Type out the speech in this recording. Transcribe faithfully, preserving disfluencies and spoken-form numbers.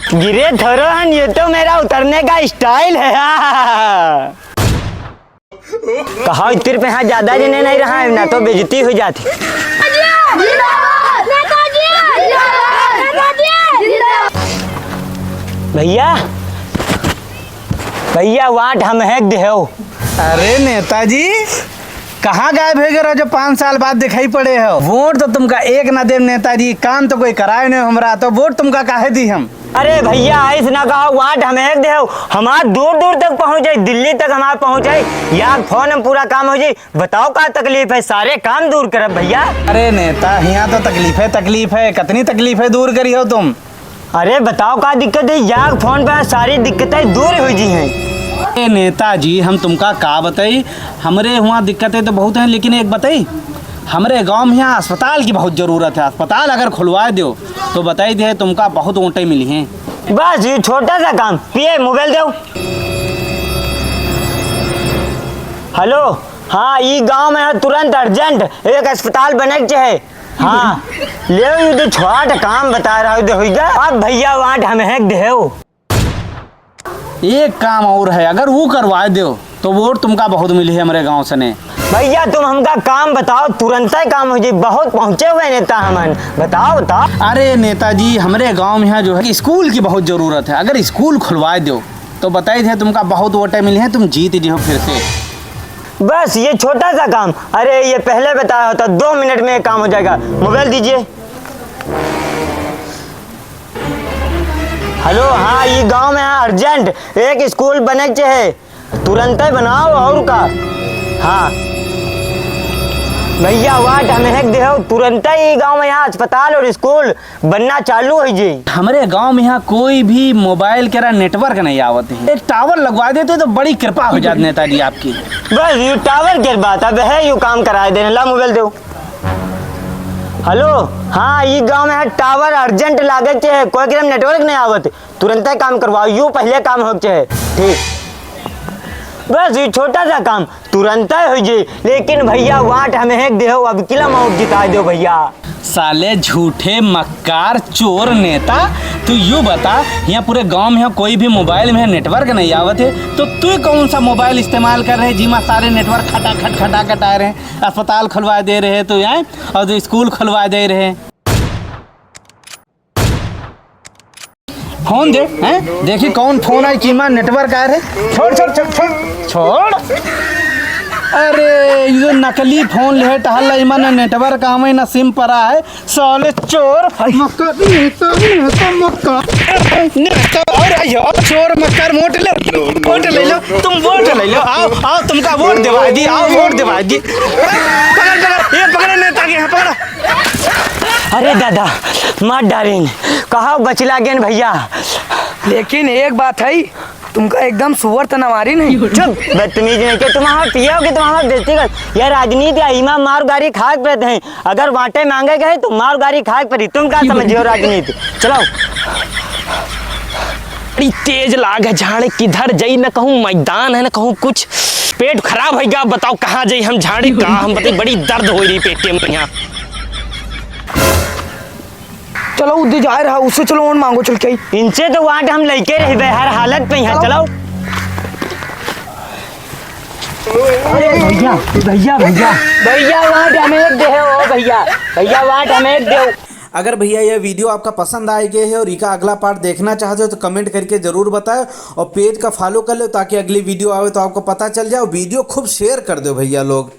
गिरे थोड़ो हन, ये तो मेरा उतरने का style है। कहा इतर पे, हाँ, ज्यादा जने नहीं रहा है, ना तो बेइज्जती हो जाती। भैया, भैया, वाट हम हेक देहो। अरे नेताजी, कहाँ गायब होइ गए रहो जो पाँच साल बाद दिखाई पड़े हो? वोट तो तुमका एक ना देम नेताजी, काम तो कोई कराए नहीं हमरा, तो वोट तुमका काहे दी हम? अरे भैया, ऐस ना कहो, वाट हम हेक देहो, हमार दूर दूर तक पहुँच जाई, दिल्ली तक हमार पहुँच जाई, या फोन में पूरा काम हो जाई। बताओ का तकलीफ है, सारे काम दूर करब भैया। अरे नेता, हियाँ तो तकलीफ है, तकलीफ है, कितनी तकलीफ है दूर करी हो तुम? अरे बताओ का दिक्कत है, या फोन पे सारी दिक्कतें दूर हो जी हैं। ए नेताजी, हम तुमका का बताई, हमरे हुआँ दिक्कतें तो बहुत हैं, लेकिन एक बताई, हमरे गाँव में यहाँ अस्पताल की बहुत जरूरत है। अस्पताल अगर खुलवाए दो तो बताई दे, तुमका बहुत वोटें मिली हैं। बस ये छोटा सा काम, पिए मोबाइल दो। हेलो, हाँ, ई गाँव में है, तुरंत urgent एक अस्पताल बने के चाहे। हाँ, ले, ये तो छोटा काम बता रहा हूँ, दे होइगा। अब भैया, वाट हम हेक देहो। एक काम और है, अगर वो करवा दो तो वोट तुमका बहुत मिली है हमरे गाँव से ने। भैया, तुम हमका काम बताओ, तुरंत ही काम हो जाए, बहुत पहुँचे हुए नेता हमन। बताओ, बताओ। अरे नेताजी, हमरे गाँव में यहाँ जो है स्कूल की बहुत जरूरत है, अगर स्कूल खुलवा दो तो बताई दे, तुमका बहुत वोटें मिली हैं, तुम जीत जिहो फिर से। बस ये छोटा सा काम, अरे ये पहले बताया होता, दो मिनट में ये काम हो जाएगा। मोबाइल दीजिए। हेलो, हाँ, ये गाँव में है, urgent एक स्कूल बने के चाहे, तुरंत ही बनाओ। और का? हाँ भैया, वाट हम हेक देहो, तुरंत ही गाँव में यहाँ अस्पताल और स्कूल बनना चालू हो जाई। हमरे गाँव में यहाँ कोई भी मोबाइल केरा network नहीं आवत है, एक टावर लगवा देते तो बड़ी कृपा हो जात नेताजी आपकी। बस ये टावर के बात, अब है यू काम कराए देने ला, मोबाइल दो। हेलो, हाँ, ई गाँव में है टावर urgent लागे के है, कोई केरा network नहीं आवत, तुरंत ही काम करवाओ, यू पहले काम हो के है। ठीक, बस ये छोटा सा काम, तुरंत ही हो जाई, लेकिन भैया वाट हम हेक देहो, अब किला माउट जिता दो भैया। साले झूठे मक्कार चोर नेता, तू यू बता, यहाँ पूरे गाँव में कोई भी मोबाइल में network नहीं आवत है, तो तू कौन सा मोबाइल इस्तेमाल कर रहे, जिमा सारे network खटाखट खटाखट आ रहे हैं, अस्पताल खुलवा दे रहे तू, हैं, और जो स्कूल खुलवा दे रहे। फोन दे, हैं? देखी कौन फोन आई, किमा network आ रहे। छोड़, छोड़, छोड़, छोड़, छोड़। अरे, ये जो नकली फोन ले टहल, इमा ना network आवे, ना SIM परा है। साले चोर, मक्का, नेता, नेता, मक्का। नेता, और आइए, और चोर, मक्कार, वोट ले, वोट ले लो, तुम वोट ले लो, आओ, आओ, तुमका वोट दिवा दी, आओ, वोट दिवा दी। पकड़, पकड़, ये पकड़ो नेता के यहाँ, पकड़ो। अरे दादा, मार डारिन, कहाँ बचला गेन भैया? लेकिन एक बात है, तुमका एकदम सुअर त नवारी नहीं। चुप, बदतमीज नहीं के, तुम हमार पियो कि तुम हमार बेइज्जती कर। यह राजनीति है, इमा मार गारी खाए के पड़ते हैं। अगर वाटे मांगे गए तो मार गारी खाए के पड़ी। तुम का समझियो राजनीति? चलो। बड़ी तेज लाग है झाड़े, किधर जाई, न कहूँ मैदान है, न कहूँ कुछ। पेट खराब होइ गया, बताओ कहाँ जाई हम झाड़े का, हम बताई, बड़ी दर्द होइ रही पेटे में यहाँ। चलो, उधर जा रहा, उससे चलो, उन मांगो चल के आई। इनसे तो वाट हम लइके रहबे हर हालत पे यहाँ, चलो। चलो। अरे भैया, भैया, भैया। भैया, वाट हमें एक दे हो, भैया। भैया, वाट हमें एक दे हो। अगर भैया यह video आपका पसंद आए गए है और इका अगला part देखना चाहते हो तो comment करके जरूर बताएं और page का follow कर लो ताकि अगली video आवे तो आपको पता चल जाए। और video खूब share कर दो भैया लोग।